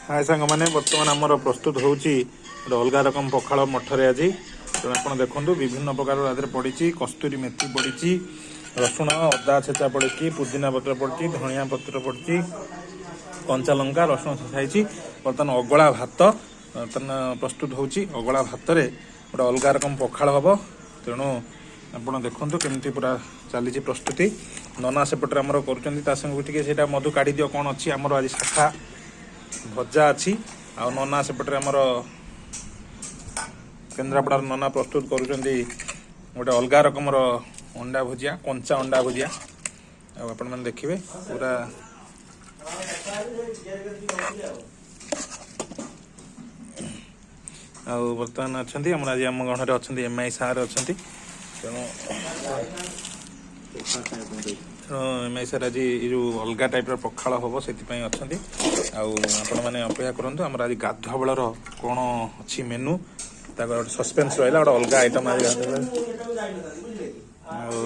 ହାଏ ସାଙ୍ଗମାନେ, ବର୍ତ୍ତମାନ ଆମର ପ୍ରସ୍ତୁତ ହେଉଛି ଗୋଟେ ଅଲଗା ରକମ ପଖାଳ ମଠରେ ଆଜି। ତେଣୁ ଆପଣ ଦେଖନ୍ତୁ, ବିଭିନ୍ନ ପ୍ରକାର ତା ଦେହରେ ପଡ଼ିଛି। କସ୍ତୁରୀ ମେଥି ପଡ଼ିଛି, ରସୁଣ ଅଦା ଛେଚା ପଡ଼ିଛି, ପୁଦିନା ପତ୍ର ପଡ଼ିଛି, ଧଣିଆ ପତ୍ର ପଡ଼ିଛି, କଞ୍ଚା ଲଙ୍କା, ରସୁଣ ଛେଚା ହେଇଛି। ବର୍ତ୍ତମାନ ଅଗଳା ଭାତ ବର୍ତ୍ତମାନ ପ୍ରସ୍ତୁତ ହେଉଛି। ଅଗଳା ଭାତରେ ଗୋଟେ ଅଲଗା ରକମ ପଖାଳ ହେବ। ତେଣୁ ଆପଣ ଦେଖନ୍ତୁ କେମିତି ପୁରା ଚାଲିଛି ପ୍ରସ୍ତୁତି। ନନା ସେପଟରେ ଆମର କରୁଛନ୍ତି। ତା ସାଙ୍ଗକୁ ଟିକେ ସେଇଟା ମଧୁ କାଢ଼ି ଦିଅ, କ'ଣ ଅଛି ଆମର ଆଜି? ଶାଖା ଭଜା ଅଛି। ଆଉ ନନା ସେପଟରେ ଆମର କେନ୍ଦ୍ରାପଡ଼ାର ନନା ପ୍ରସ୍ତୁତ କରୁଛନ୍ତି ଗୋଟେ ଅଲଗା ରକମର ଅଣ୍ଡା ଭୁଜିଆ, କଞ୍ଚା ଅଣ୍ଡା ଭୁଜିଆ। ଆଉ ଆପଣମାନେ ଦେଖିବେ ପୁରା। ଆଉ ବର୍ତ୍ତମାନ ଅଛନ୍ତି ଆମର ଆଜି ଆମ ଗଣରେ ଅଛନ୍ତି ଏମ୍ I sir ଅଛନ୍ତି। ତେଣୁ ତେଣୁ ଏମ୍ I sir ଆଜି ଏଇ ଯେଉଁ ଅଲଗା ଟାଇପ୍ର ପଖାଳ ହେବ, ସେଥିପାଇଁ ଅଛନ୍ତି। ଆଉ ଆପଣମାନେ ଅପେକ୍ଷା କରନ୍ତୁ, ଆମର ଆଜି ଗାଧୁଆ ବେଳର କ'ଣ ଅଛି ମେନୁ, ତାର ଗୋଟେ ସସ୍ପେନ୍ସ ରହିଲା। ଗୋଟେ ଅଲଗା ଆଇଟମ୍ ଆଜି ଗାଧୁଆ ବେଳେ। ଆଉ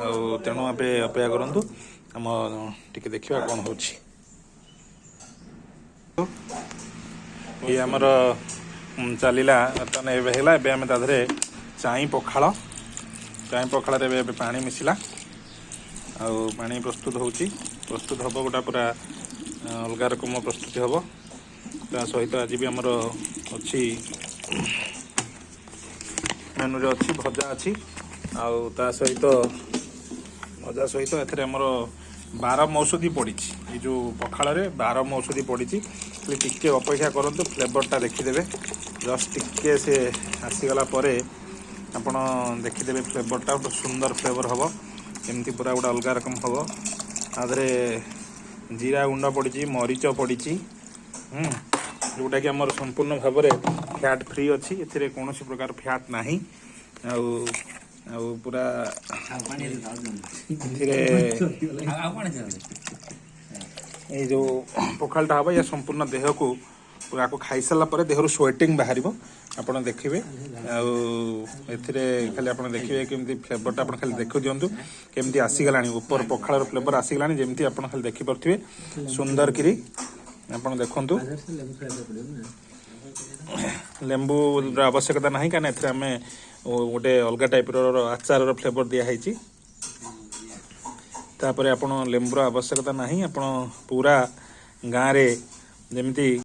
ଆଉ ତେଣୁ ଏବେ ଅପେକ୍ଷା କରନ୍ତୁ, ଆମ ଟିକେ ଦେଖିବା କ'ଣ ହେଉଛି। ଇଏ ଆମର ଚାଲିଲା। ବର୍ତ୍ତମାନ ଏବେ ହେଲା, ଏବେ ଆମେ ତା ଦେହରେ ଚାଇଁ ପଖାଳ, ଚାଇଁ ପଖାଳରେ ଏବେ ଏବେ ପାଣି ମିଶିଲା ଆଉ ପାଣି ପ୍ରସ୍ତୁତ ହେଉଛି। ପ୍ରସ୍ତୁତ ହେବ ଗୋଟା ପୁରା ଅଲଗା ରକମ ପ୍ରସ୍ତୁତି ହେବ। ତା ସହିତ ଆଜି ବି ଆମର ଅଛି, ମେନୁରେ ଅଛି ଭଜା ଅଛି। ଆଉ ତା ସହିତ ଭଜା ସହିତ ଏଥିରେ ଆମର 12 ମୌଷଧି ପଡ଼ିଛି। ଏଇ ଯେଉଁ ପଖାଳରେ 12 ମୌଷଧି ପଡ଼ିଛି। ଖାଲି ଟିକେ ଅପେକ୍ଷା କରନ୍ତୁ, ଫ୍ଲେଭରଟା ଦେଖିଦେବେ। ଜଷ୍ଟ ଟିକେ ସେ ଆସିଗଲା ପରେ ଆପଣ ଦେଖିଦେବେ ଫ୍ଲେଭରଟା। ଗୋଟେ ସୁନ୍ଦର ଫ୍ଲେଭର ହେବ, ଏମିତି ପୁରା ଗୋଟେ ଅଲଗା ରକମ ହେବ। ତା ଦେହରେ ଜିରା ଗୁଣ୍ଡ ପଡ଼ିଛି, ମରିଚ ପଡ଼ିଛି, ଯେଉଁଟାକି ଆମର ସମ୍ପୂର୍ଣ୍ଣ ଭାବରେ ଫ୍ୟାଟ୍ ଫ୍ରି ଅଛି। ଏଥିରେ କୌଣସି ପ୍ରକାର ଫ୍ୟାଟ୍ ନାହିଁ। ଆଉ ଆଉ ପୁରା ଏଥିରେ ଏଇ ଯେଉଁ ପଖାଳଟା ହେବ, ଇଏ ସମ୍ପୂର୍ଣ୍ଣ ଦେହକୁ ପୁରା, ଆକୁ ଖାଇସାରିଲା ପରେ ଦେହରୁ ସ୍ୱେଟିଂ ବାହାରିବ, ଆପଣ ଦେଖିବେ। ଆଉ ଏଥିରେ ଖାଲି ଆପଣ ଦେଖିବେ କେମିତି ଫ୍ଲେଭରଟା, ଆପଣ ଖାଲି ଦେଖି ଦିଅନ୍ତୁ କେମିତି ଆସିଗଲାଣି। ଉପର ପଖାଳର ଫ୍ଲେଭର ଆସିଗଲାଣି ଯେମିତି, ଆପଣ ଖାଲି ଦେଖିପାରୁଥିବେ ସୁନ୍ଦର କିରି। ଆପଣ ଦେଖନ୍ତୁ, ଲେମ୍ବୁର ଆବଶ୍ୟକତା ନାହିଁ, କାରଣ ଏଥିରେ ଆମେ ଗୋଟେ ଅଲଗା ଟାଇପ୍ର ଆଚାରର ଫ୍ଲେଭର ଦିଆହେଇଛି। ତାପରେ ଆପଣ ଲେମ୍ବୁର ଆବଶ୍ୟକତା ନାହିଁ। ଆପଣ ପୁରା ଗାଁରେ ଯେମିତି